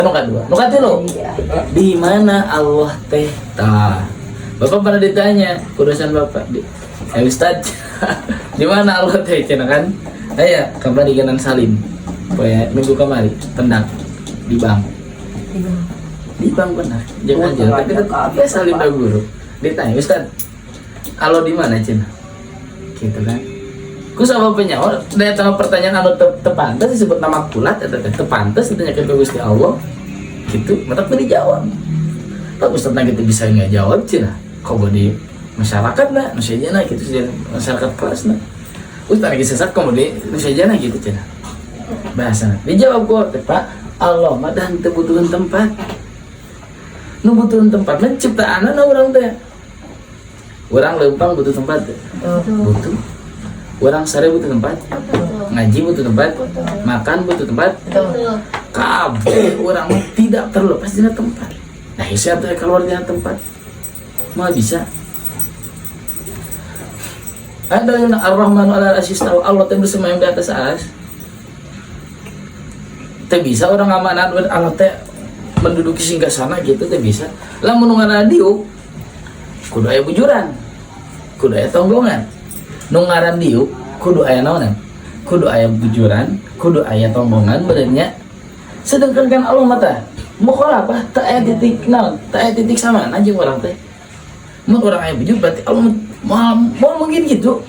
Nu kadua, nu katilu, di mana Allah teh? Tah, Bapak pernah ditanya ku dosen Bapak di, "Eh, Ustad, di mana Allah teh?" cenah kan. Aya kabar di kanan Salim poe minggu kemari pendak di bank, di bank benar jangan aja, tapi tetap ya Salim dah guru ditanya, "Ustad, Allah di mana?" cenah gitu kan. Ku sama penyawa daya sama pertanyaan anu teu pantes disebut nama kulat eta teh, teu pantes ditanyakeun ke Gusti Allah gitu, mata ku dijawab. "Pak Ustad, nah gitu bisa nggak jawab?" cenah. Kok di masyarakat nah nu sejenna gitu, sejenna masyarakat kelas nah Ustad lagi sesat kok di nu sejenna gitu cenah bahasa. Dijawab kok teh, "Pak, Allah mah dan teu butuheun tempat. Nu butuheun tempat mah ciptaanna urang teh. Urang leumpang butuh tempat teh? Butuh. Urang sare butuh tempat, ngaji butuh tempat, makan butuh tempat. Kabeh urang mah tidak terlepas dina tempat. Nah, siapa teh keluar dina tempat mah bisa ada yang Ar-Rahmanu ala arsy istawa, Allah teh bersemayam di atas aras. Teh bisa orang ngamanat Allah teh menduduki singgasana gitu, teh bisa. Lamun nu ngaranna diuk kudu aya bujuran, kudu aya tonggongan. Nu ngaran diuk kudu aya naonan, kudu aya bujuran, kudu aya tonggongan benernya. Sedangkan kan Allah mata mau apa, tak aya titik naon, tak aya titik sama aja. Orang teh mau orang aya bujur berarti Allah mau mau mungkin gitu.